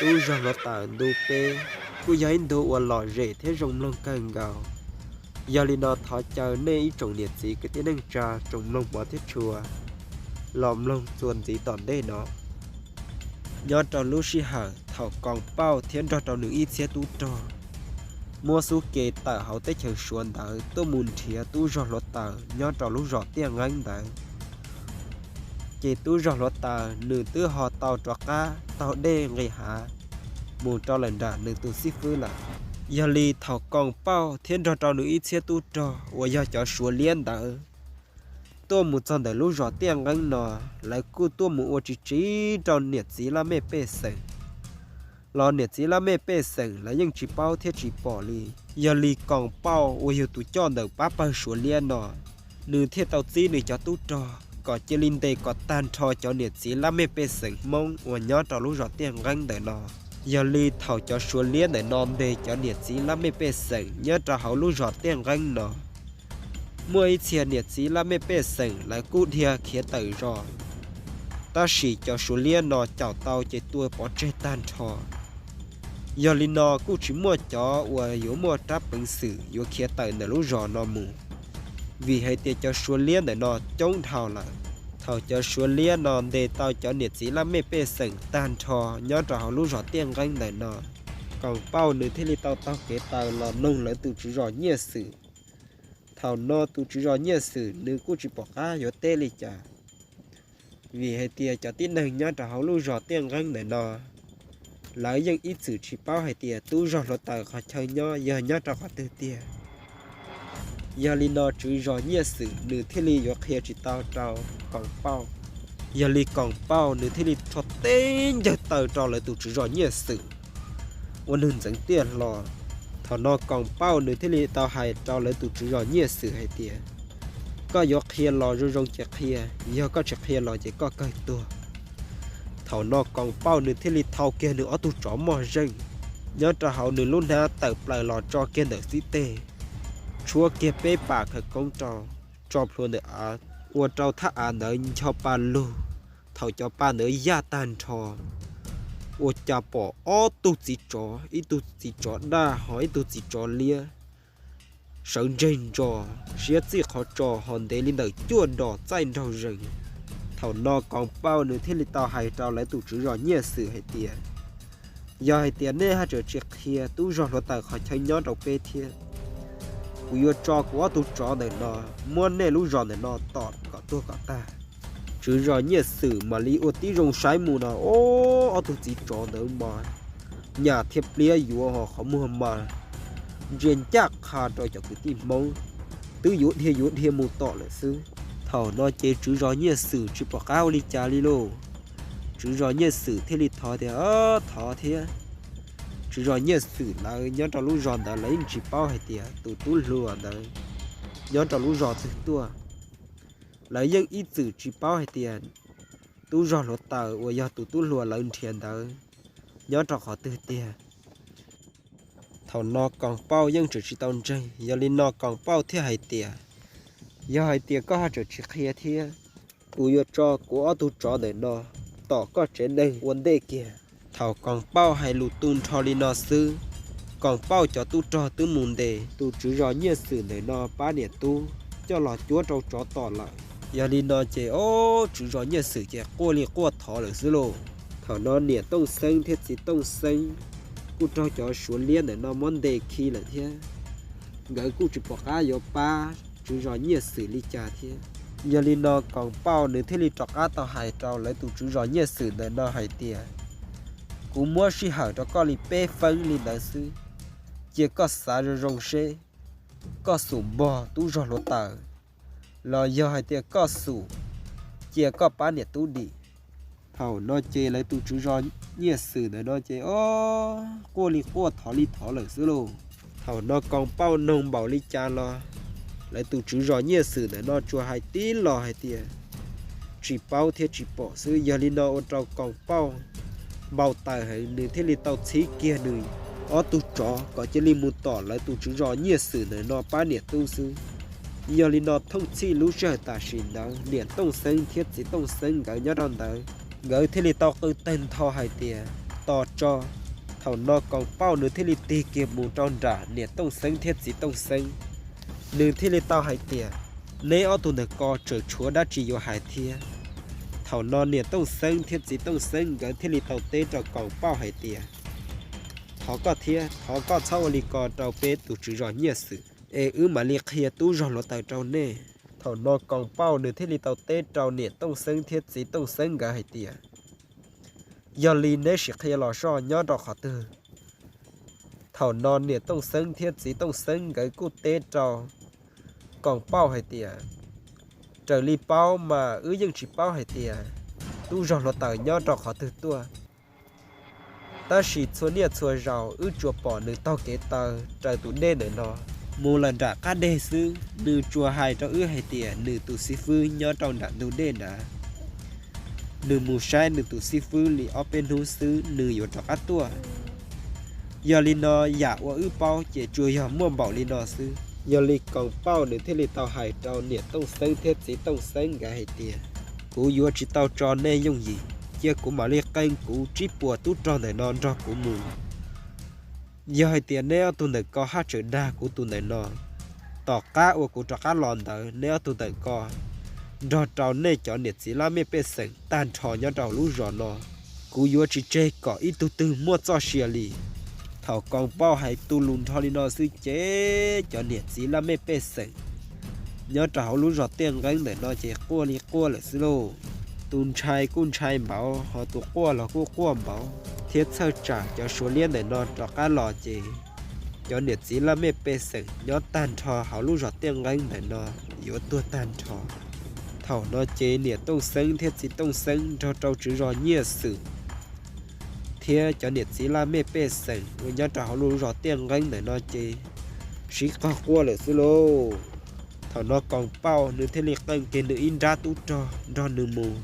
tub zog hluav taws ntu peb kuj yog ib ntu uas lom zem thiab zoo mloog kawg nkaus. Yog li no thov caw nej ib tsoom niam txiv kwv tij neej tsa tsoom mloog hmov thiab tshua los mloog txuas ntxiv tom ntej no. Nyob rau lub sij hawm thaum Koom Pauj thiab nrog rau nws ib txhiab tub rog muab xub ke tawm hauv teb chaws Suav ntawd tuaj mus nrhiav tub zog hluav taws nyob rau lub zos Tiaj Nqeeb ntawd, ces tub zog hluav taws nws twb ho tau rov qab taug dej nqis hav mus rau lawm nram nws tus xib fwb lawm. Yog li thaum Koom Pauj thiab nrog rau nws ib txhiab tub rog uas yog cov Suav liab ntawd tuaj mus txog ntawm lub zos Tiaj Nqeeb no, lawv kuj tuaj mus ua tsis tsiv rau niam txiv laj mej pej xeem, los niam txiv laj mej pej xeem lawv yeej tsis paub thiab tsis pom li. Yog li Koom Pauj uas yog tus coj ntawm pab pawg Suav liab no, nws thiaj tau txib nws cov tub rog kom cia li ntes kom tag nrho cov niam txiv laj mej pej xeem Hmoob uas nyob rau lub zos Tiaj Nqeeb ntawm no. Yog li thaum cov Suav liab ntawm no ntes cov niam txiv laj mej pej xeem nyob rau hauv lub zos Tiaj Nqeeb no, muaj ib txhia niam txiv laj mej pej xeem lawv kuj dhia khiav tawm zos, tab sis cov Suav liab no caum tau ces tua pov tseg tag nrho. Yog li no kuj tsis muaj cov uas yuav muaj rab peev xwm yuav khiav tawm ntawm lub zos no mus, vim hais tias cov Suav liab ntawm no coob dhau lawm. Thaum cov Suav liab no ntes tau cov niam txiv laj mej pej xeem tag nrho nyob rau hauv lub zos Tiaj Nqeeb ntawm no, Koom Pauj nws thiaj li tau taug kev taw los noog lawv tus tswv zos Nyiaj Xwm. Thaum no tus tswv zos Nyiaj Xwm nws kuj tsis pom qab yuav teb li cas, vim hais tias cov tib neeg nyob rau hauv lub zos Tiaj Nqeeb ntawm no, lawv yeej ib txwm tsis paub hais tias tub zog hluav taws qhov chaw nyob yog nyob rau qhov twg tiag. Yog li no tswv zos Nyiaj Xwm nws thiaj li yuav qhia tsis tau rau Koom Pauj. Yog li Koom Pauj nws thiaj li rho teb ncawg taw rau lawv tus tswv zos Nyiaj Xwm ua neeg ntxeev tiaj hlo. Thaum no Koom Pauj nws thiaj li tau hais rau lawv tus tswv zos Nyiaj Xwm hais tias, koj yuav qhia los zoo zoo ces qhia, yog koj tsis qhia los ces koj kawg tuag. Thaum no Koom Pauj nws thiaj li thau kiag nws ob tug tsov moj zeej nyob rau hauv nws lub hnab tawm plaws los tso kiag ntawm xib teg, tshuab kiag peb pas khawv koob rau, tso plhuav ntawm av, ua rau thaj av ntawd ncho pa lug. Thaum cov pa ntawd yaj tag nrho, ua cas pom ob tug txiv tsov, ib tug txiv tsov daj ho ib tug txiv tsov liab, sawv ntseg ntsos, siab txij qhov tso ho ntev li ntawm cuaj dos txaij nraug zees. Thaum no Koom Pauj nws thiaj li tau hais rau lawv tus tswv zos Nyiaj Xwm hais tias, yog hais tias nej haj tseem tsis qhia tub zog hluav taws qhov chaw nyob rau peb thiab, kuv yuav tso kuv ob tug tsov ntawm no muab nej lub zos ntawm no tom kom tuag kom tag. Tswv zos Nyiaj Xwm mam li ua tib zoo saib mus no, o, ob tug txiv tsov ntawd mas nyam thiab pliab yuav ho qhov muag mas ntsia ncaj qha rau cov kwv tij Hmoob, twb yuav dhia yuav dhia mus tom lawm xwb. Thaum no ces tswv zos Nyiaj Xwm tsis pom qab ua li cas li lauj. Tswv zos Nyiaj Xwm thiaj li thov tias, thov thiab. Tswv zos Nyiaj Xwm lawv nyob rau lub zos ntawd lawv yeej tsis paub hais tias tus tub hluas ntawd nyob rau lub zos twg tuaj. Lawv yeej ib txwm tsis paub hais tias tub zog hluav taws uas yog tus tub hluas lawv nrhiav ntawd nyob rau qhov twg tiag. Thaum no Koom Pauj yeej tseem tsis tau ntseeg, yog li no Koom Pauj thiaj hais tias, yog hais tias koj haj tseem tsis qhia thiab, kuv yuav tso kuv ob tug tsov ntawm no tom koj tsev neeg ua ntej kiag. Thaum Koom Pauj hais lus tu nrho li no xwb, Koom Pauj cov tub rog twb mus ntes tus tswv zos Nyiaj Xwm ntawm no pab niam tub coj los cuab rau tsov tom lawm. Yog li no ces ob tswv zos Nyiaj Xwm ces quaj li quaj thov lawm xwb lauj. Thaum no niam Tooj Xeeb thiab txiv Tooj Xeeb kuj raug cov Suav liab ntawm no muab ntes khi lawm thiab, nkawd kuj tsis pom qab yuav pab tswv zos Nyiaj Xwm li cas thiab. Yog li no Koom Pauj nws thiaj li rov qab tau hais rau lawv tus tswv zos Nyiaj Xwm ntawm no hais tias, kuv muab sij hawm rau koj li peb feeb li ntawd xwb, cia koj xav zoo zoo seb koj xum npog tub zog hluav taws, los yog hais tias koj xum cia koj pab niam tub dim. Thaum no ces lawv tus tswv zos Nyiaj Xwm ntawm no ces ob quaj li quaj thov li thov lawm xwb lauj. Thaum no Koom Pauj noog npaum li cas los lawv tus tswv zos Nyiaj Xwm ntawm no tsuas hais tib los hais tias, tsis paub thiab tsis pom xwb. Yog li no ua rau Koom Pauj npau taws heev, nws thiaj li tau txhib kiag nws ob tug tsov kom cia li mus tom lawv tus tswv zos Nyiaj Xwm ntawm no pab niam tub xwb. Yog li no thooj txhij lub sij hawm tam sim ntawd niam Tooj Xeeb thiab txiv Tooj Xeeb nkawd nyob rau ntawd, nkawd thiaj li tau qw tawg ntho hais tias, to tso. Thaum no Koos Pauj nws thiaj li tig kiag mus rau nram niam Tooj Xeeb thiab txiv Tooj Xeeb, nws thiaj li tau hais tias, neb ob tug ntawm ko tseem tshuav dab tsi yuav hais thiab? Thaum no niam Tooj Xeeb thiab txiv Tooj Xeeb nkawd thiaj li tau teb rau Koos Pauj hais tias, thov koj thiab, thov koj txhob ua li ko rau peb tus tswv zos Nyiaj Xwm, es wb mam li qhia tub zog hluav taws rau nej. Thaum no Koos Pauj nws thiaj li tau teb rau niam Tooj Xeeb thiab txiv Tooj Xeeb nkawd hais tias, yog li neb sim qhia los soj nyob rau qhov twg? Thaum no niam Tooj Xeeb thiab txiv Tooj Xeeb nkawd kuj teb rau Koos Pauj hais tias, raws li paub mas wb yeej tsis paub hais tias tub zog hluav taws nyob rau qhov twg tuaj. Tab sis txhua niaj txhua zaus wb tsuas pom nws taug kev taw raws tus dej ntawm no mus lawm nram qab deg xwb. Nws tsuas hais rau wb hais tias nws tus xib fwb nyob rau nram ntug dej nrad. Nws mus saib nws tus xib fwb li ob peb hnub xwb nws yuav rov qab tuaj. Yog li no yam uas wb paub ces tsuas yog muaj npaum li no xwb. Yog li Koos Pauj nws thiaj li tau hais rau niam Tooj Xeeb thiab txiv Tooj Xeeb nkawd hais tias, kuv yuav tsis tau tso nej yooj yim, cia kuv mam li qee kuv tsib puas tub rog ntawm no nrog kuv mus. Yog hais tias neb ob tug ntawm ko haj tseem dag kuv tus ntawm no, tom qab uas kuv rov qab los ntawd neb ob tug ntawm ko nrog rau nej cov niam txiv laj mej pej xeem tag nrho nyob rau hauv lub zos no. Kuv yuav tsis tseg kom ib tug twg muaj txoj sia li. Thaum Koos Pauj hais tu lus nrho li no xwb ces cov niam txiv laj mej pej xeem nyob rau hauv lub zos Tiaj Nqeeb ntawm no ces quaj li quaj lawm xwb lauj. Tus ntshai kuj ntshai npaum, ho tus quaj los kuj quaj npaum, thiab txhawj tsam cov Suav liab ntawm no rov qab los ces cov niam txiv laj mej pej xeem nyob tag nrho hauv lub zos Tiaj Nqeeb ntawm no yuav tuag tag nrho. Thaum no ces niam Tooj Xeeb thiab txiv Tooj Xeeb nrog rau tswv zos Nyiaj Xwm thiab cov niam txiv laj mej pej xeem uas nyob rau hauv lub zos Tiaj Nqeeb ntawm no ces sib qog quaj lawm xwb lauj. Thaum no Koos Pauj nws thiaj li qee kiag nws ib nrab tub rog nrog nws mus.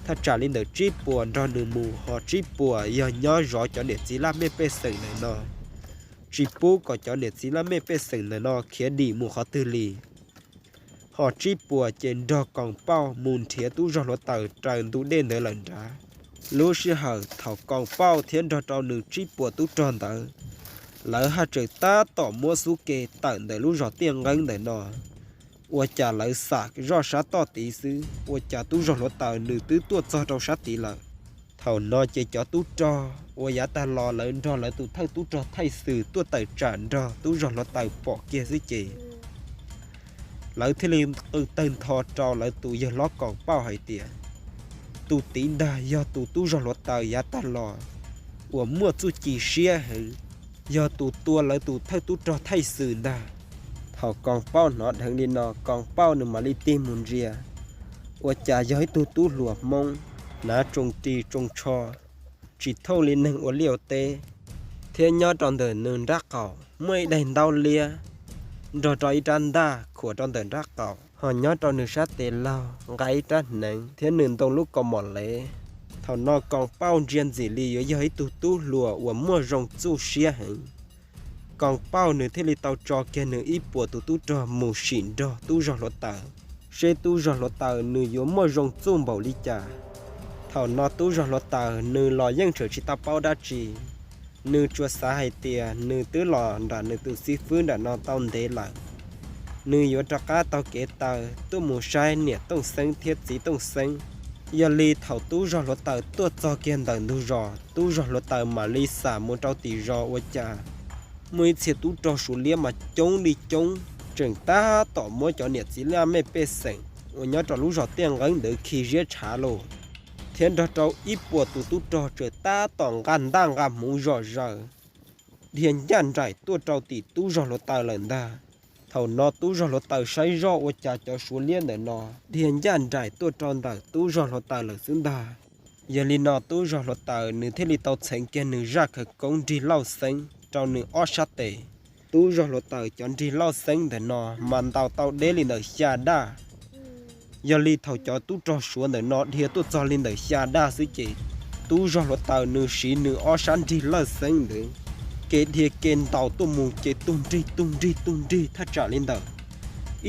Thaj tsam li ntawm tsib puas nrog nws mus, ho tsib puas yog nyob zov cov niam txiv laj mej pej xeem ntawm no, tsis pub kom cov niam txiv laj mej pej xeem ntawm no khiav dim mus qhov twg li. Ho tsib puas ces nrog Koos Pauj mus nrhiav tub zog hluav taws raws ntug dej ntawd lawm nrad. Lub sij hawm thaum Koos Pauj thiab nrog rau nws tsib puas tub rog ntawd, lawv haj tseem tab tom muab xub ke tawm ntawm lub zos Tiaj Nqeeb ntawm no. Ua cas lawv xam zoj sab toj tid xwb, ua cas tub zog hluav taws nws twb tuaj txog rau sab tid lawm. Thaum no ces cov tub rog uas yav tag los lawv nrog lawv tus thawj tub rog Thaij Xwm tuaj tawm tsam nrog tub zog hluav taws pom kiag xwb ces lawv thiaj li qw tawg ntho rau lawv tus yawg hlob Koos Pauj hais tias, tus tid ntag yog tus tub zog hluav taws yav tag los uas muaj txuj ci siab heev, yog tus tua lawv tus thawj tub rog Thaij Xwm ntag. Thaum Koos Pauj hnov dheev li no, Koos Pauj nws mam li tig mus ntsia, ua cas yog ib tug tub hluas Hmoob, hnav tsoos ris tsoos tsho, tsis thooj li neeg ua liaj ua teb, thiab nyob rau ntawm nws nrab qaum muaj ib daim ntaub liab nrog rau ib rab ntaj khuam rau ntawm nrab qaum, ho nyob rau nws sab tes laug nqa ib rab hneev thiab nws ntoo lub kaus mom lev. Thaum no Koos Pauj ntsia ntxim li yuav yog ib tug tub hluas uas muaj zoo txuj siab heev. Koos Pauj nws thiaj li tau tso kiag nws ib puas tus tub rog mus sim nrog tub zog hluav taws, seb tub zog hluav taws nws yuav muaj zoo txuj npaum li cas. Thaum no tub zog hluav taws nws los yeej tseem tsis tau paub dab tsi, nws tsuas xav hais tias nws twb los nram nws tus xib fwb nram no tau ntev lawm, nws yuav rov qab taug kev taw tuaj mus saib niam Tooj Xeeb thiab txiv Tooj Xeeb. Yog li thaum tub zog hluav taws tuaj txog kiag ntawm ntug zos, tub zog hluav taws mam li xam mus rau tim zos ua cas muaj ib txhia tub rog Suav liab mas coob li coob, tseem tab tom muab cov niam txiv laj mej pej xeem uas nyob rau lub zos Tiaj Nqeeb ntawd khi ziab tshav lauj, thiab nrog rau ib puas tus tub rog tseem tab tom nqa ntaj nqa hmuv zom zaws dhia ncaj nraim tuaj rau tim tub zog hluav taws lawm ntag. Thaum no tub zog hluav taws saib zoj ua cas cov Suav liab ntawm no dhia ncaj nraim tuaj rau ntawm tub zog hluav taws lawm xwb ntag. Yog li no tub zog hluav taws nws thiaj li tau txheev kiag nws zaj khawv koob nrig lauj xeeb rau nws ob sab tes. Tub zog hluav taws cov nrig lauj xeeb ntawm no mas ntaus tau deb li ntawm xya daj. Yog li thaum cov tub rog Suav ntawm no dhia tuaj txog li ntawm xya daj xwb ces tub zog hluav taws nws siv nws ob sab nrig lauj xeeb ntawd ke dhia ke ntaus tuaj mus ces tug nrig tug nrig tug nrig thaj tsam li ntawm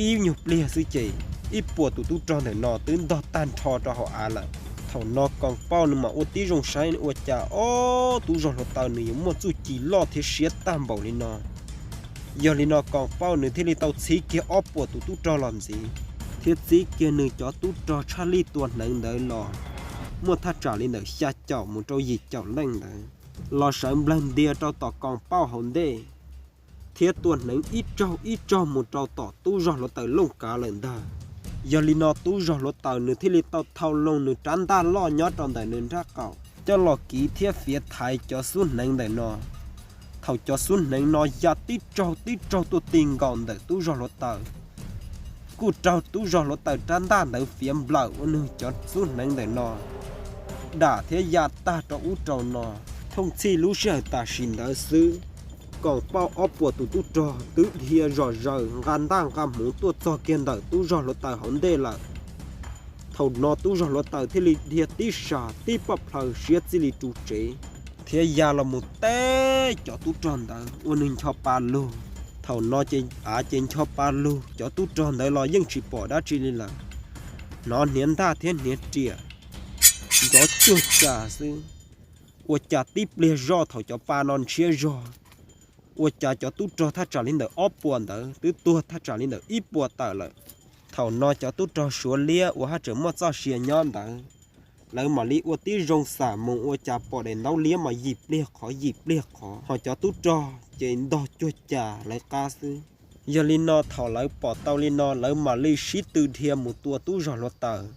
ib nyuag pliag xwb ces ib puas tus tub rog ntawm no twb ntog tag nrho rau hauv av lawm. Thaum no Koos Pauj nws mam ua tib zoo saib ua cas ob tub zog hluav taws nws yuav muaj txuj ci loj thiab siab tag npaum li no. Yog li no Koos Pauj nws thiaj li tau txhib kiag ob puas tus tub rog los ntxiv, thiab txib kiag nws cov tub rog tshaj lij tua hneev ntawd los muaj thaj tsam li ntawm xya caum mus rau yim caum leej ntawd los sawv nplawg ntia rau tom Koos Pauj hauv ntej, thiab tua hneev ib tsaug ib tsaug mus rau tom tub zog hluav taws Looj Kav lawm ntag. Yog li no tub zog hluav taws nws thiaj li tau thau loo nws rab ntaj loj nyob rau ntawm nws nrab qaum coj los kiv thiab fiav thaiv cov xub hneev ntawm no. Thaum cov xub hneev no ya tib tsaug tib tsaug tuaj ti nkaus ntawm tub zog hluav taws, kuj raug tub zog hluav taws rab ntaj ntawd fiav nplawm ua nws cov xub hneev ntawm no dam thiab ya tag rau ub rau no. Thooj txhij lub sij hawm tam sim ntawd xwb, Koos Pauj ob puas tus tub rog twb dhia zom zaws nqa ntaj nqa hmuv tuaj txog kiag ntawm tub zog hluav taws hauv ntej lawm. Thaum no tub zog hluav taws thiaj li dhia tib sas tib poj plhaw siab txij li ru tsev, thiab ya los mus teb cov tub rog ntawd ua nws ncho pa lug. Thaum no ces av ces ncho pa lug, cov tub rog ntawd los yeej tsis pom dab tsi li lawm. Hnov hniav ntaj thiab hniav riam nrov cuag cas xwb, ua cas tib pliag zoj thaum cov pa no ntshiab zog, ua cas cov tub rog thaj tsam li ntawm ob puas ntawd twb tuag thaj tsam li ntawm ib puas tawm lawm. Thaum no cov tub rog Suav liab uas haj tseem muaj txoj sia nyob ntawd, lawv mam li ua tib zoo xam mus ua cas pom daim ntaub liab mas yim pliag qhov yim pliag qhov, ho cov tub rog ces ntog cuag cas lawv qab xwb. Yog li no thaum lawv pom tau li no lawv mam li sib tw dhia mus tua tub zog hluav taws.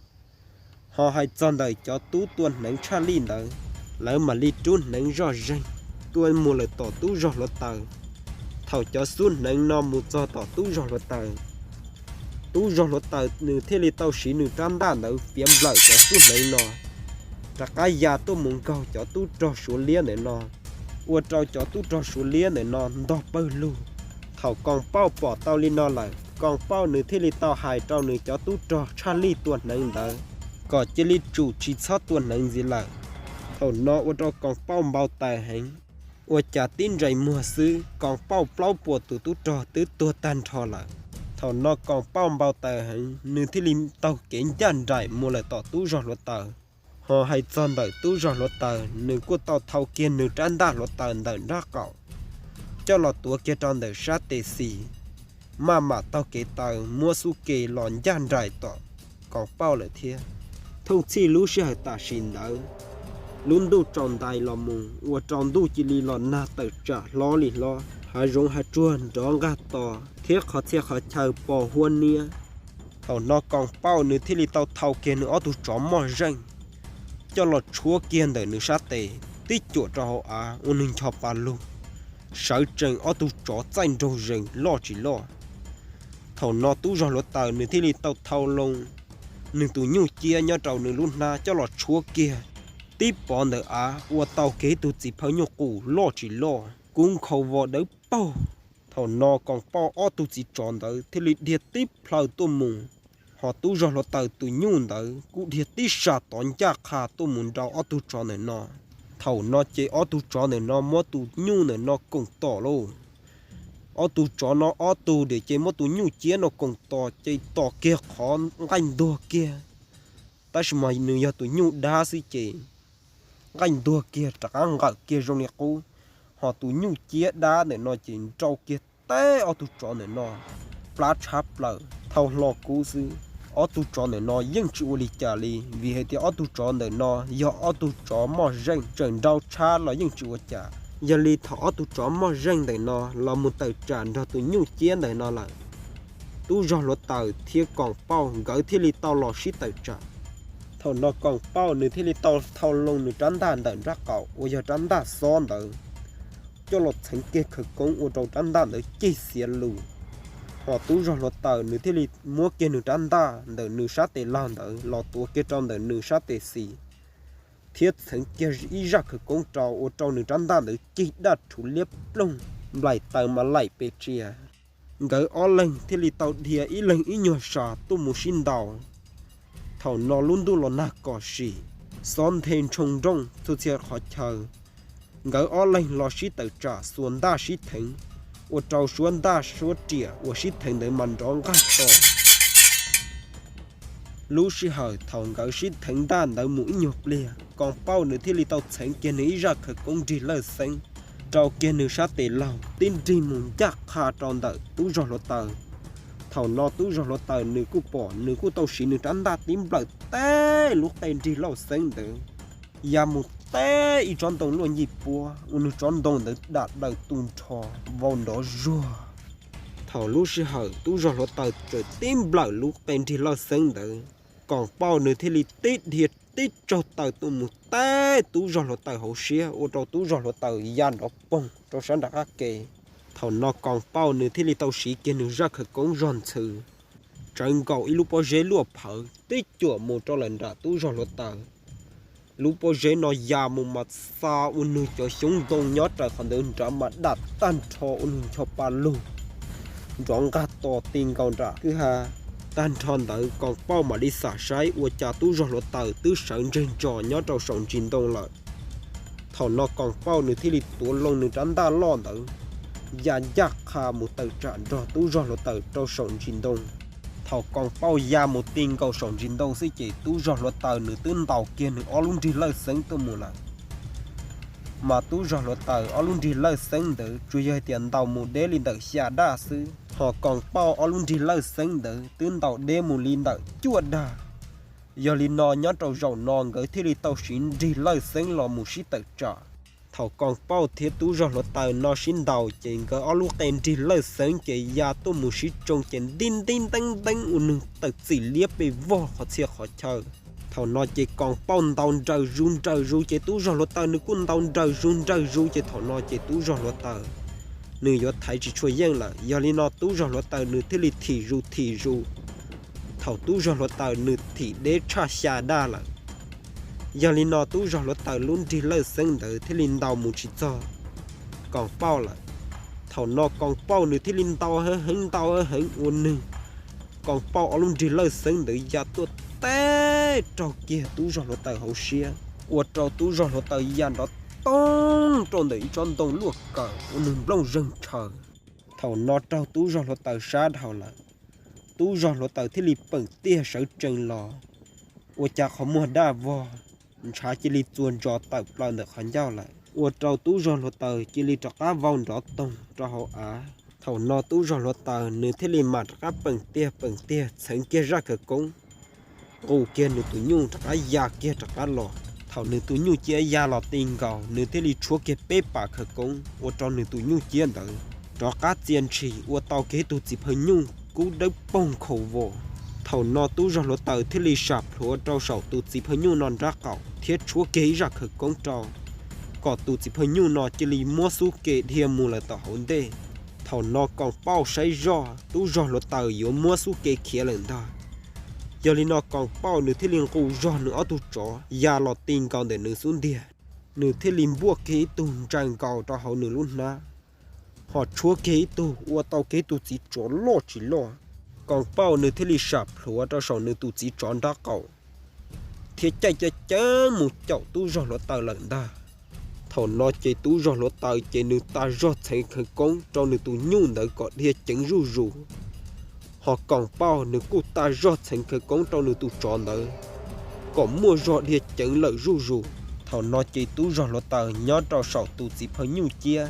Ho hais txog ntawm cov tub tua hneev tshaj lij ntawd, lawv mam li rub hneev zoj zeeg tuaj mus lawm tom tub zog hluav taws. Thaum cov xub hneev no mus txog tom tub zog hluav taws, tub zog hluav taws nws thiaj li tau siv nws rab ntaj ntawd fiav nplawm cov xub hneev no rov qab ya tuaj mus nkaug cov tub rog Suav liab ntawm no, ua rau cov tub rog Suav liab ntawm no ntog pawg lug. Thaum Koos Pauj pom tau li no lawm, Koos Pauj nws thiaj li tau hais rau nws cov tub rog tshaj lij tua hneev ntawd kom cia li tsum tsis txhob tua hneev ntxiv lawm. Thaum no ua rau Koos Pauj npau taws heev, ua cas tib ntsais muag xwb Koos Pauj plaub puas tus tub rog twb tuag tag nrho lawm. Thaum no Koos Pauj npau taws heev, nws thiaj li taug kev ncaj nraim mus lawm tom tub zog hluav taws. Ho hais txog ntawm tub zog hluav taws, nws kuj tau thau kiag nws rab ntaj hluav taws ntawm nrab qaum coj los tuav kiag rau ntawm sab tes xis, maj mam taug kev taw muab xub ke los ncaj nraim tom Koos Pauj lawm thiab. Thooj txhij lub sij hawm tam sim ntawd, lub ntuj tsaus ntais los mus ua rau ntuj cia li los nag tawm tsam hlob li hlob, hav zoov hav tsuag nrov nqaj to, thiab qhov txhia qhov chaw pos huab niab. Thaum no Koos Pauj nws thiaj li tau thau kiag nws ob tug tsov moj zeej coj los tshuab kiag ntawm nws sab tes tib cuam rau hauv av ua nws ncho pa lug, sawv tsees ob tug tsov txaij nraug zees loj tsis loj. Thaum no tub zog hluav taws nws thiaj li tau thau loo nws tus nyuj ciab nyob rau nws lub hnab coj los tshuab kiag tib pov ntawm av ua tau kiag ib tug txiv phawj nyuj qus loj tsis loj kub nkhaus vos dawb paug. Thaum no Koos Pauj ob tug txiv tsov ntawd thiaj li dhia tib plhaw tuaj mus, ho tub zog hluav taws tus nyuj ntawd kuj dhia tib sas tod ncaj qha tuaj mus nrau ob tug tsov ntawm no. Thaum no ces ob tug tsov ntawm no muab tus nyuj ntawm no koom tom lauj. Ob tug tsov no ob tug diam ces muab tus nyuj ciab no koom tom ces tom kiag qhov nqaij ntuag kiag. Tab sis mas nws yog tus nyuj dab xwb ces nqaij ntuag kiag rov qab nqawm kiag zoo li qub, ho tus nyuj ciab dab ntawm no ces nrau kiag teb ob tug tsov ntawm no plab tshab plaws thau hlo kub xwb. Ob tug tsov ntawm no yeej tsis ua li cas li, vim hais tias ob tug tsov ntawm no yog ob tug tsov moj zeej, tseem nrau tshab los yeej tsis ua cas. Yog li thaum ob tug tsov moj zeej ntawm no los mus tawm tsam nrog tus nyuj ciab ntawm no lawm, tub zog hluav taws thiab Koos Pauj nkawd thiaj li tau los sib tawm tsam. Thaum no Koos Pauj nws thiaj li tau thau loo nws rab ntaj ntawm nrab qaum uas yog rab ntaj xob ntawd coj los txheev kiag khawv koob ua rau rab ntaj ntawd cig xiav lus. Ho tub zog hluav taws nws thiaj li muab kiag nws rab ntaj ntawm nws sab tes laug ntawd los tuav kiag rau ntawm nws sab tes xis, thiab txheev kiag ib zaj khawv koob rau ua rau nws rab ntaj ntawd cig daj rhuv liab ploog, nplaim taws mas laim pes tsia. Nkawd ob leeg thiaj li tau dhia ib leeg ib nyuag sas tuaj mus sib ntaus. Thaum no lub ntuj los nag kom sim, xob nthe ntshoo nrooj txhua txhia qhov chaw. Nkawd ob leeg los sib tawm tsam xuas ntaj sib theev, ua rau suab ntaj suab riam uas sib theev ntawd mas nrov nqaj to. Lub sij hawm thaum nkawd sib theev ntaj ntawd mus ib nyuag pliag, Koos Pauj nws thiaj li tau txheev kiag nws ib zaj khawv koob nrig lawj xeeb rau kiag nws sab tes laug tib nrig mus ncaj qha rau ntawm tub zog hluav taws. Thaum no tub zog hluav taws nws kuj pom, nws kuj tau siv nws rab ntaj tib nplawm teb lub qe nrig lawj xeeb ntawd ya mus teb ib tsob ntoo luaj ncij puab uas nws tsob ntoo ntawd dam daws tu nrho vau nrov zuag. Thaum lub sij hawm tub zog hluav taws txawm tib nplawm lub qe nrig lawj xeeb ntawd, Koos Pauj nws thiaj li tib dhia tib tsaug taws tuaj mus teb tub zog hluav taws hauv siab ua rau tub zog hluav taws ya nrov poog rau sab nram qab ke. Thaum no Koos Pauj nws thiaj li tau siv kiag nws zaj khawv koob zog ntxhw tsawv nkaus ib lub pob zeb luaj phawv tib cuam mus rau lawm nram tub zog hluav taws. Lub pob zeb no ya mus mas xa ua nws cov xyoob ntoo nyob raws qhov ntawd nrad mas dam tag nrho ua nws ncho pa lug nrov nqag tos ti nkaus nram kwj ha. Tag nrho ntawd Koos Pauj mam li xam saib ua cas tub zog hluav taws twb sawv ntseg ntsos nyob rau saum ntsis ntoo lawm. Thaum no Koos Pauj nws thiaj li tuav loo nws rab ntaj loj ntawd ya ncaj qha mus tawm tsam nrog tub zog hluav taws rau saum ntsis ntoo. Thaum Koos Pauj ya mus ti nkaus saum ntsis ntoo xwb ces tub zog hluav taws nws twb ntaus kiag nws ob lub nrig lawj xeeb tuaj mus lawm. Mas tub zog hluav taws ob lub nrig lawj xeeb ntawd tsuas yog hais tias ntaus mus deb li ntawm xya daj xwb, ho Koos Pauj ob lub nrig lawj xeeb ntawd twb ntaus deb mus li ntawm cuaj daj. Yog li no nyob rau zaum no nkawd thiaj li tau siv nrig lawj xeeb los mus sib tawm tsam. Thaum Koos Pauj thiab tub zog hluav taws no sib ntaus ces nkawd ob lub qe nrig lawj xeeb ces ya tuaj mus sib tsoo ces ntib ntib nteeb nteeb ua nws tawm txim liab pes vog qhov txhia qhov chaw. Thaum no ces Koos Pauj ntaus nraws zus nraws zus ces tub zog hluav taws nws kuj ntaus nraws zus nraws zus ces thaum no ces tub zog hluav taws nws yuav thaiv tsis tshua yeej lawm. Yog li no tub zog hluav taws nws thiaj li thim zus thim zus. Thaum tub zog hluav taws nws thim deb tshaj xya daj lawm. Yog li no tub zog hluav taws lub nrig lawj xeeb ntawd thiaj li ntaus mus tsis txog Koos Pauj lawm. Thaum no Koos Pauj nws thiaj li ntaus heev heev ntaus heev heev ua nws Koos Pauj ob lub nrig lawj xeeb ntawd ya tuaj teb raug kiag tub zog hluav taws hauv siab, ua rau tub zog hluav taws ya nrov toog rau ntawm ib tsob ntoo luaj kawm ua nws nplooj zeeg tshaws. Thaum no raug tub zog hluav taws sab dhau lawm, tub zog hluav taws thiaj li peem tiag sawv tsees los, ua cas qhov muag daj vog, ntshav cia li txuas ntsos tawm plaws ntawm qhov ncauj lawm, ua rau tub zog hluav taws cia li rov qab vau nrov toog rau hauv av. Thaum no tub zog hluav taws nws thiaj li mam rov qab peem tiag peem tiag txheev kiag zaj khawv koob, nqus kiag nws tus nyuj rov qab ya kiag rov qab los. Thaum nws tus nyuj ciab ya los ti nkaus nws thiaj li tshuab kiag peb pas khawv koob ua rau nws tus nyuj ciab ntawd rov qab txia ntshis ua tau kiag ib tug txiv phaw nyuj kub dawb paug nkhaus vos. Thaum no tub zog hluav taws thiaj li sam plhuav rau saum tus txiv phaw nyuj no nrab qaum thiab tshuab kiag ib zaj khawv koob rau, kom tus txiv phaw nyuj no cia li muab xub ke dhia mus lawm tom hauv ntej. Thaum no Koos Pauj saib zoj tub zog hluav taws yuav muab xub ke khiav lawm ntag. Yog li no Koos Pauj nws thiaj li nqus zog nws ob tug tsov ya los ti nkaus ntawm nws xub ntiag, nws thiaj li npuaj kiag ib tug ntsaws nkaus rau hauv nws lub hnab, ho tshuab kiag ib tug ua tau kiag ib tug txiv tsov loj tsis loj. Koos Pauj nws thiaj li sam plhuav rau saum nws tus txiv tsov nrab qaum, thiab caij cav ceeb mus caum tub zog hluav taws lawm ntag. Thaum no ces tub zog hluav taws ces nws tas zog txheev khawv koob rau nws tus nyuj ntawd kom dhia ceev zuj zus, ho Koos Pauj nws kuj tas zog txheev khawv koob rau nws tus tsov ntawd kom muaj zog dhia ceev lawm zuj zus. Thaum no ces tub zog hluav taws nyob rau saum tus txiv phaw nyuj ciab,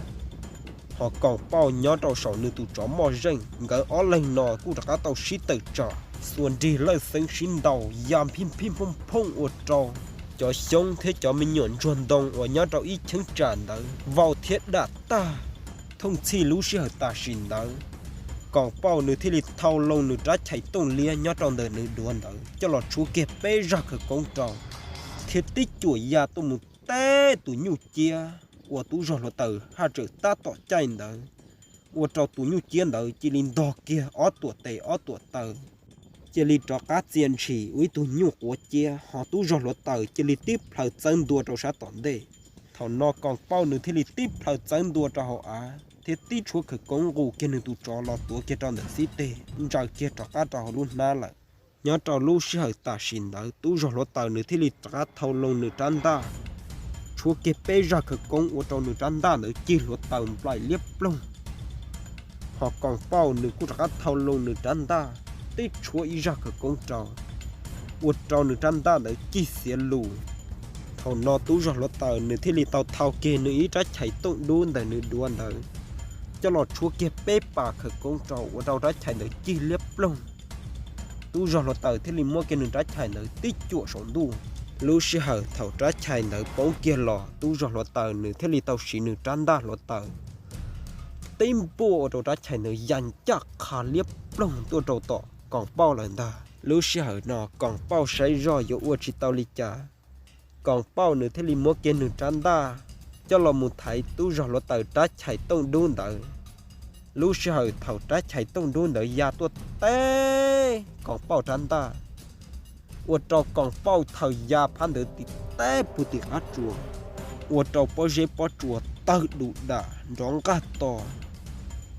ho Koos Pauj nyob rau saum nws tus tsov moj zeej, nkawd ob leeg no kuj rov qab tau sib tawm tsam xuas nrig lawj xeeb sib ntaus ya phij phij phooj phooj ua rau cov xyoob thiab cov me nyuam ntsuag ntoo uas nyob rau ib cheeb tsam ntawd vau thiab dam tag. Thooj txhij lub sij hawm tam sim ntawd, Koos Pauj nws thiaj li thau loo nws rab chais tooj liab nyob rau ntawm nws duav ntawd coj los tshuab kiag peb zaj khawv koob rau, thiab tib cuam ya tuaj mus teb tus nyuj ciab uas tub zog hluav taws haj tseem tab tom caij ntawd, ua rau tus nyuj ciab ntawd cia li ntog kiag ob tuam tes ob tuam taw, cia li rov qab txia ntshis ua ib tug nyuj quav ciab, ho tub zog hluav taws cia li tib plhaw txawb ntua rau sab tom ntej. Thaum no Koos Pauj nws thiaj li tib plhaw txawb ntua rau hauv av thiab tib tshuab khawv koob nqus kiag nws tus tsov los tuav kiag rau ntawm xib teg, ntsaws kiag rov qab rau hauv lub hnab lawm. Nyob rau lub sij hawm tam sim ntawd tub zog hluav taws nws thiaj li rov qab thau loo nws rab ntaj, tshuab kiag peb zaj khawv koob ua rau nws rab ntaj ntawd cig hluav taws nplaim liab ploog. Ho Koos Pauj nws kuj rov qab thau loo nws rab ntaj, tib tshuab ib zaj khawv koob rau, ua rau nws rab ntaj ntawd cig xiav lus. Thaum no tub zog hluav taws nws thiaj li tau thau kiag nws ib rab chais tooj dub ntawm nws duav ntawd coj los tshuab kiag peb pas khawv koob rau ua rau rab chais ntawd cig liab ploog. Tub zog hluav taws thiaj li muab kiag nws rab chais ntawd tib cuam saum ntuj. Lub sij hawm thaum rab chais ntawd poob kiag los tub zog hluav taws nws thiaj li tau siv nws rab ntaj hluav taws tib npuaj ua rau rab chais ntawd ya ncaj qha liab ploog tuaj rau tom Koos Pauj lawm ntag. Lub sij hawm no Koos Pauj saib zoj yuav ua tsis tau li cas, Koos Pauj nws thiaj li muab kiag nws rab ntaj coj los mus thaiv tub zog hluav taws rab chais tooj dub ntawd. Lub sij hawm thaum rab chais tooj dub ntawd ya tuaj teb Koos Pauj rab ntaj, ua rau Koos Pauj thaws ya phab ntawd tim teb puag tim qab tsuas, ua rau pob zeb pob tsuas tawg du dam nrov nqaj to,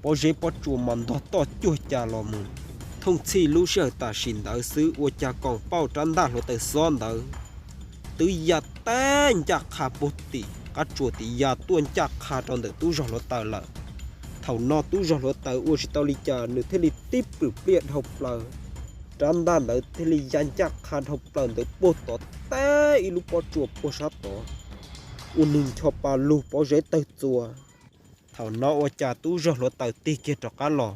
pob zeb pob tsuas mas ntog toj cuag cas los mus. Thooj txhij lub sij hawm tam sim ntawd xwb ua cas Koos Pauj rab ntaj hluav taws xob ntawd twb ya teb ncaj qha puag tim qab tsuas tim ya tuaj ncaj qha rau ntawm tub zog hluav taws lawm. Thaum no tub zog hluav taws ua tsis tau li cas nws thiaj li tib pwm pliaj dhau plaws, rab ntaj ntawd thiaj li ya ncaj qha dhau plaws ntawd puag tod teb ib lub pob tsuas puag sab tod, ua nws ncho pa lug pob zeb tawg txua. Thaum no ua cas tub zog hluav taws tig kiag rov qab los,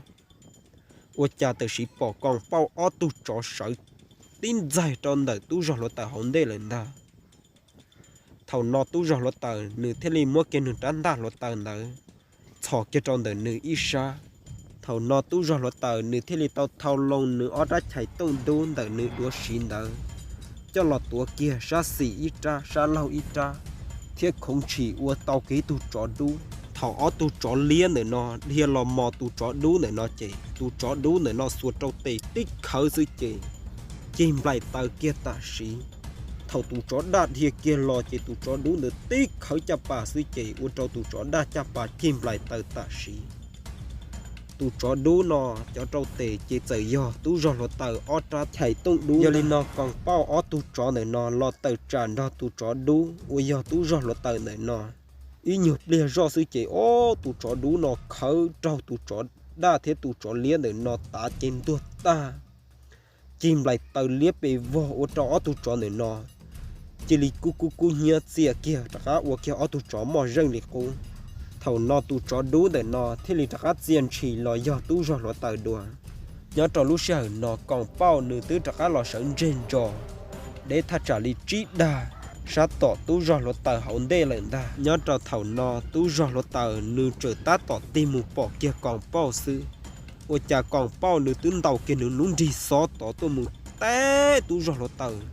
ua cas tam sim pom Koos Pauj ob tug tsov sawv tib ntxaig rau ntawm tub zog hluav taws hauv ntej lawm ntag. Thaum no tub zog hluav taws nws thiaj li muab kiag nws rab ntaj hluav taws ntawd txhos kiag rau ntawm nws ib sab. Thaum no tub zog hluav taws nws thiaj li tau thau loo nws ob rab chais tooj dub ntawm nws duav siv ntawd coj los tuav kiag sab xis ib rab sab laug ib rab, thiab khoov ntshis ua tau kiag ib tug tsov dub. Thaum ob tug tsov liab ntawm no dhia los mos tus tsov dub ntawm no ces tus tsov dub ntawm no xuas rau tes tib khawv xwb ces cig nplaim taws kiag tam sim. Thaum tus tsov daj dhia kiag los ces tus tsov dub ntawd tib khawv caj pas xwb ces ua rau tus tsov daj caj pas cig nplaim taws tam sim. Tus tsov dub no cov rau tes ces txawm yog tub zog hluav taws ob rab chais tooj dub. Yog li no Koos Pauj ob tug tsov ntawm no los tawm tsam nrog tus tsov dub uas yog tub zog hluav taws ntawm no. Ib nyuag pliag zoj xwb ces ob tus tsov dub no khawv raug tus tsov daj thiab tus tsov liab ntawm no tav ces ntuag tag, cig nplaim taws liab pes vog ua rau ob tug tsov ntawm no cia li kub kub kub hnyiab txias kiag rov qab ua kiag ob tug tsov moj zeej li qub. Thaum no tus tsov dub ntawm no thiaj li rov qab txia ntshis los yog tub zog hluav taws dua. Nyob rau lub sij hawm no Koos Pauj nws twb rov qab los sawv ntseg ntso deb thaj tsam li tsib dag sab tom tub zog hluav taws hauv ntej lawm ntag. Nyob rau thaum no tub zog hluav taws nws tseem tab tom tig mus pom kiag Koos Pauj xwb, ua cas Koos Pauj nws twb ntaus kiag nws lub nrig xob tod tuaj mus teb tub zog hluav taws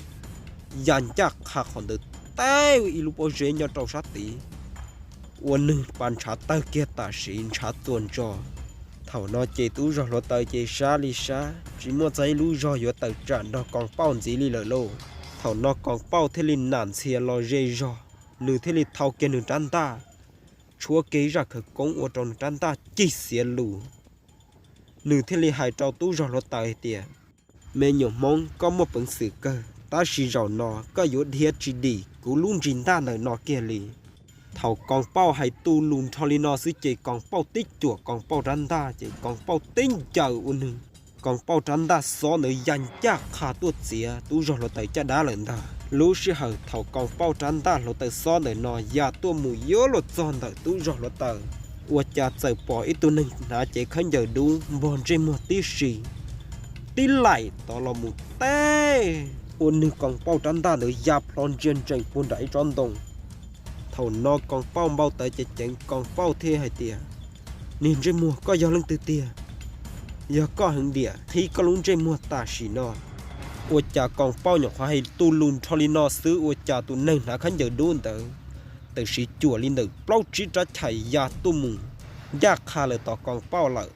ya ncaj qha qhov ntawd teb ib lub pob zeb nyob rau sab tid, ua nws pas ntshav tawg kiag tam sim ntshav txuas ntso. Thaum no ces tub zog hluav taws ces sab li sab tsis muaj txog ib lub zog yuav tawm tsam nrog Koos Pauj ntxiv li lawm lauj. Thaum no Koos Pauj thiaj li nam ntxhias los ze zog, nws thiaj li thau kiag nws rab ntaj, tshuab kiag ib zaj khawv koob ua rau nws rab ntaj cig xiav lus. Nws thiaj li hais rau tub zog hluav taws hais tias, me nyuam Hmoob, koj muaj peev xwm kawg, tab sis zaum no koj yuav dhia tsis dim kuv lub nrig ntaj ntawm no kiag li. Thaum Koos Pauj hais tu lus nrho li no xwb ces Koos Pauj tib cuam Koos Pauj rab ntaj ces Koos Pauj tib ncaws ua nws Koos Pauj rab ntaj xob ntawd ya ncaj qha tuaj txiav tub zog hluav taws caj dab lawm ntag. Lub sij hawm thaum Koos Pauj rab ntaj hluav taws xob ntawm no ya tuaj mus yuav luag txog ntawm tub zog hluav taws, ua cas txawm pom ib tug neeg hnav cev khaub ncaws dub npog ntsej muag tib si tib laim tod los mus teb ua nws Koos Pauj rab ntaj ntawd ya plho ntsia ntsees puag nram ib tsob ntoo. Thaum no Koos Pauj npau taws ceev ceev, Koos Pauj thiaj hais tias, niag ntsej muag, koj yog leej twg tiag? Yog koj heev diam, qhib koj lub ntsej muag tam sim no. Ua cas Koos Pauj nyuam qhuav hais tu lus nrho li no xwb ua cas tus neeg hnav khaub ncaws dub ntawd tam sim cuam li ntawm plaub tsib rab chais ya tuaj mus ncaj qha lawm tom Koos Pauj lawm.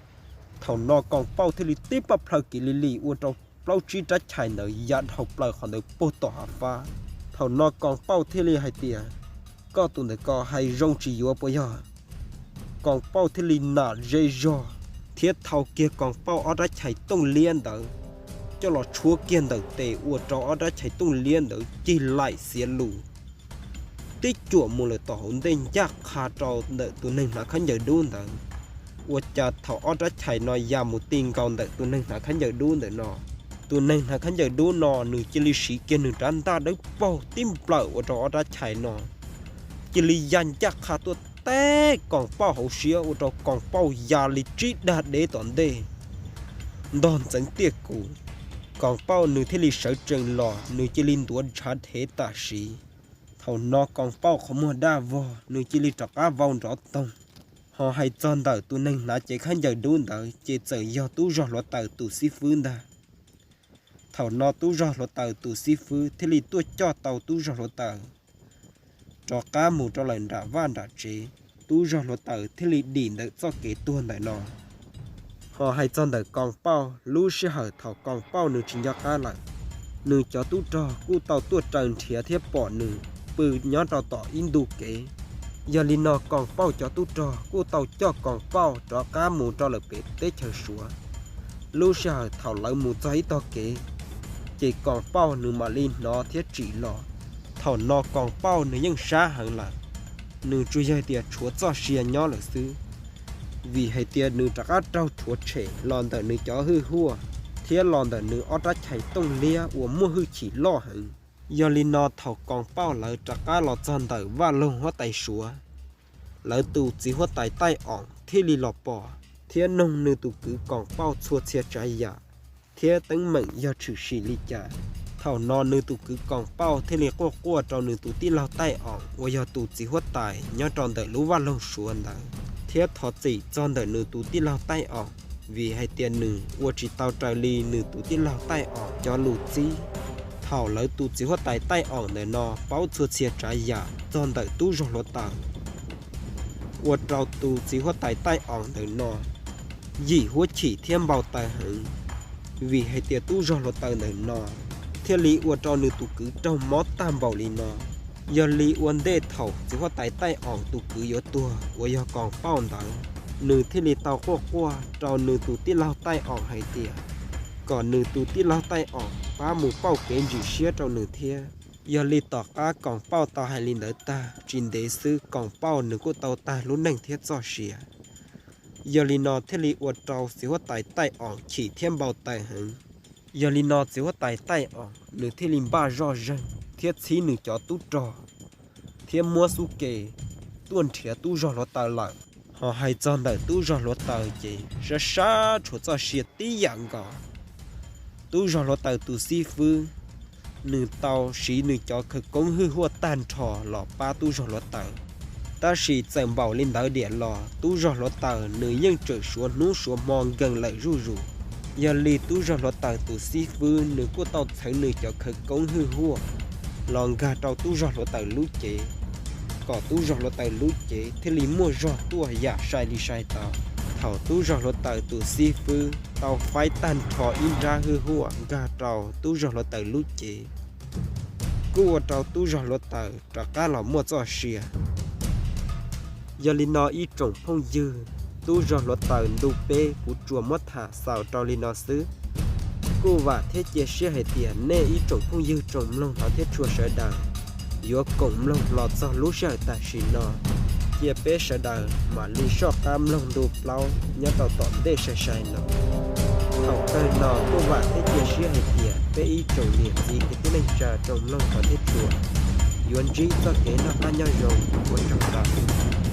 Thaum no Koos Pauj thiaj li tib paj plhaw kiv li li ua rau plaub tsib rab chais ntawd ya dhau plaws qhov ntawd puag tom hav fab. Thaum no Koos Pauj thiaj li hais tias, koj tus ntawm ko hais zoo tsis yuav puas yog? Koos Pauj thiaj li nam ze zog thiab thau kiag Koos Pauj ob rab chais tooj liab ntawd coj los tshuab kiag ntawm tes ua rau ob rab chais tooj liab ntawd cig laim xiav lus tib cuam mus lawm tom hauv ntej ncaj qha rau ntawm tus neeg hnav khaub ncaws dub ntawd. Ua cas thaum ob rab chais no ya mus ti nkaus ntawm tus neeg hnav khaub ncaws dub ntawm no, Tus neeg hnav khaub ncaws dub no nws cia li siv kiag nws rab ntaj dawb paug tib nplawm ua rau ob rab chais no cia li ya ncaj qha tuaj teb Koos Pauj hauv siab ua rau Koos Pauj ya li tsib dag deb tom ntej, ntog ntxeev tiaj kuv. Koos Pauj nws thiaj li sawv tsees los, nws cia li ntuav ntshav dhev tam sim. Thaum no Koos Pauj qhov muag daj vog, nws cia li rov qab vau nrov toog. Ho hais txog ntawm tus neeg hnav cev khaub ncaws dub ntawd ces txawm yog tub zog hluav taws tus xib fwb ntag. Thaum no tub zog hluav taws tus xib fwb thiaj li tuaj coj tau tub zog hluav taws rov qab mus rau lawm nram vaj nram tsev. Tub zog hluav taws thiaj li dim ntawm txoj kev tuag ntawm no. Ho hais txog ntawm Koos Pauj, lub sij hawm thaum Koos Pauj nws tsis nco qab lawm, nws cov tub rog kuj tau tuaj raws nrhiav thiab pom nws pw nyob rau tom ib ntu kev. Yog li no Koos Pauj cov tub rog kuj tau coj Koos Pauj rov qab mus rau lawm pem teb chaws Suav. Lub sij hawm thaum lawv mus txog ib tog kev, ces Koos Pauj nws mam li hnov thiab tsim los. Thaum no Koos Pauj nws yeej sab heev lawm, nws tsuas yog tias tshuav txoj sia nyob lawm xwb, vim hais tias nws rov qab raug rhuav tshem los ntawm nws cov hwj huaj thiab los ntawm nws ob rab chais tooj liab uas muaj hwj chim loj heev. Yog li no thaum Koos Pauj lawv rov qab los txog ntawm Vaj Loog huab tais Suav, lawv tus txiv huab tais Taij Oom thiaj li los pom thiab noog nws tus kwv Koos Pauj txhua txhia tsav yam thiab teeb meem yog tshwm sim li cas. Thaum no nws tus kwv Koos Pauj thiaj li quaj quaj rau nws tus tij laug Taij Oom uas yog tus txiv huab tais nyob rau ntawm lub Vaj Loog Suav ntawd, thiab thov txim txog ntawm nws tus tij laug Taij Oom, vim hais tias nws ua tsis tau raws li nws tus tij laug Taij Oom cov lus txib. Thaum lawv tus txiv huab tais Taij Oom ntawm no paub txhua txhia tsav yam txog ntawm tub zog hluav taws, ua rau tus txiv huab tais Taij Oom ntawm no yim huab chim thiab npau taws heev, vim hais tias tub zog hluav taws ntawm no thiaj li ua rau nws tus kwv raug mob tag npaum li no. Yog li ua ntej thaum txiv huab tais Taij Oom tus kwv yuav tuag uas yog Koos Pauj ntawd, nws thiaj li tau quaj quaj rau nws tus tij laug Taij Oom hais tias kom nws tus tij laug Taij Oom pab mus pauj kev ntsim siab rau nws thiab. Yog li tom qab Koos Pauj tau hais li ntawd tag, tsis ntev xwb Koos Pauj nws kuj tau tag lub neej thiab txoj sia. Yog li no thiaj li ua rau txiv huab tais Taij Oom chim thiab npau taws heev. Yog li no txiv huab tais Taij Oom nws thiaj li npaj zoj zeeg thiab txhib nws cov tub rog thiab muab xub ke tuaj nrhiav tub zog hluav taws lawm. Ho hais txog ntawm tub zog hluav taws ces sab sab tshuav txoj sia tib yam nkaus. Tub zog hluav taws tus xib fwb, nws tau siv nws cov khawv koob hwj huaj tag nrho los pab tub zog hluav taws. Tab sis txawm npaum li ntawd diam los tub zog hluav taws nws yeej tseem suav hnub suav hmo nkees lawm zuj zus. Yog li tub zog hluav taws tus xib fwb nws kuj tau txheev nws cov khawv koob hwj huaj los nkag rau tub zog hluav taws lub cev, kom tub zog hluav taws lub cev thiaj li muaj zog tuaj yam sai li sai tau. Thaum tub zog hluav taws tus xib fwb tau faib tag nrho ib nrab hwj huaj nkag rau tub zog hluav taws lub cev, kuj ua rau tub zog hluav taws rov qab los muaj txoj sia. Yog li no ib tsoom phooj ywg, tub zog hluav taws ntu peb kuv tsuas muab tham xaus rau li no xwb. Kuj vam thiab cia siab hais tias nej ib tsoom phooj ywg tsoom mloog hov thiab tshua sawv daws yuav koom mloog los txog lub sij hawm tam sim no. Cia peb sawv daws mam li soj qab mloog ntu plaub nyob rau tom ntej sai sai no. Thaum kawg no kuj vam thiab cia siab hais tias peb ib tsoom niam txiv kwv tij neej tsa tsoom mloog hov thiab tshua yuav ntsib txoj kev noj qab nyob zoo. Ua tsaug ntau.